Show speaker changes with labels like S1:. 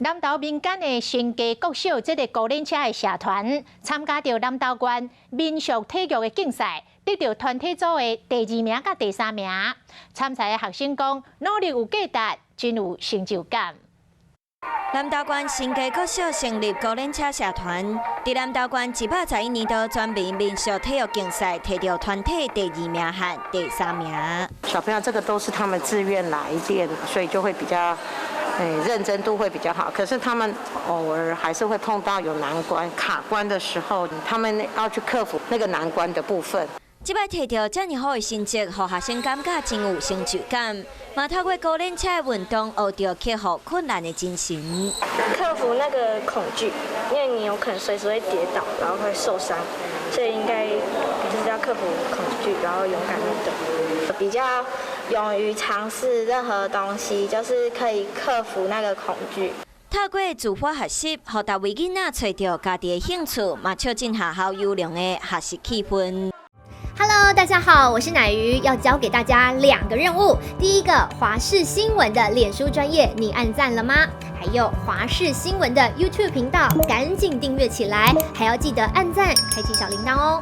S1: 南投民間的新家國小這个高輪車的社團，參加著南投縣民俗體育的競賽，得著團體組的第二名佮第三名。參賽的學生講，努力有價值，真有成就感。
S2: 南投縣新家國小成立高輪車社團，佇南投縣111年度全民民俗體育競賽，提著團體第二名和第三名。
S3: 小朋友這個都是他們自願來練，所以就會比較認真度會比較好。可是他們偶爾還是會碰到有難關卡關的時候，他們要去克服那個難關的部分。
S2: 這擺提著遮爾好的成績，予學生感覺真有成就感。嘛透過高輪車的運動，學著克服困難的精神。
S4: 克服那個恐懼，因為你有可能隨時會跌倒，然後會受傷，所以應該就是要克服恐懼，然後勇敢面對。
S5: 比較勇於嘗試任何東西，就是可以克服那個恐懼。
S2: 透過自發學習，予逐位囡仔揣著家己的興趣，嘛促進學校優良的學習氣氛。
S6: Hello，大家好，我是奶魚，要教給大家兩個任務。第一個，華視新聞的臉書專頁，你按讚了嗎？還有華視新聞的 YouTube 頻道，趕緊訂閱起來，還要記得按讚，開啟小鈴鐺哦。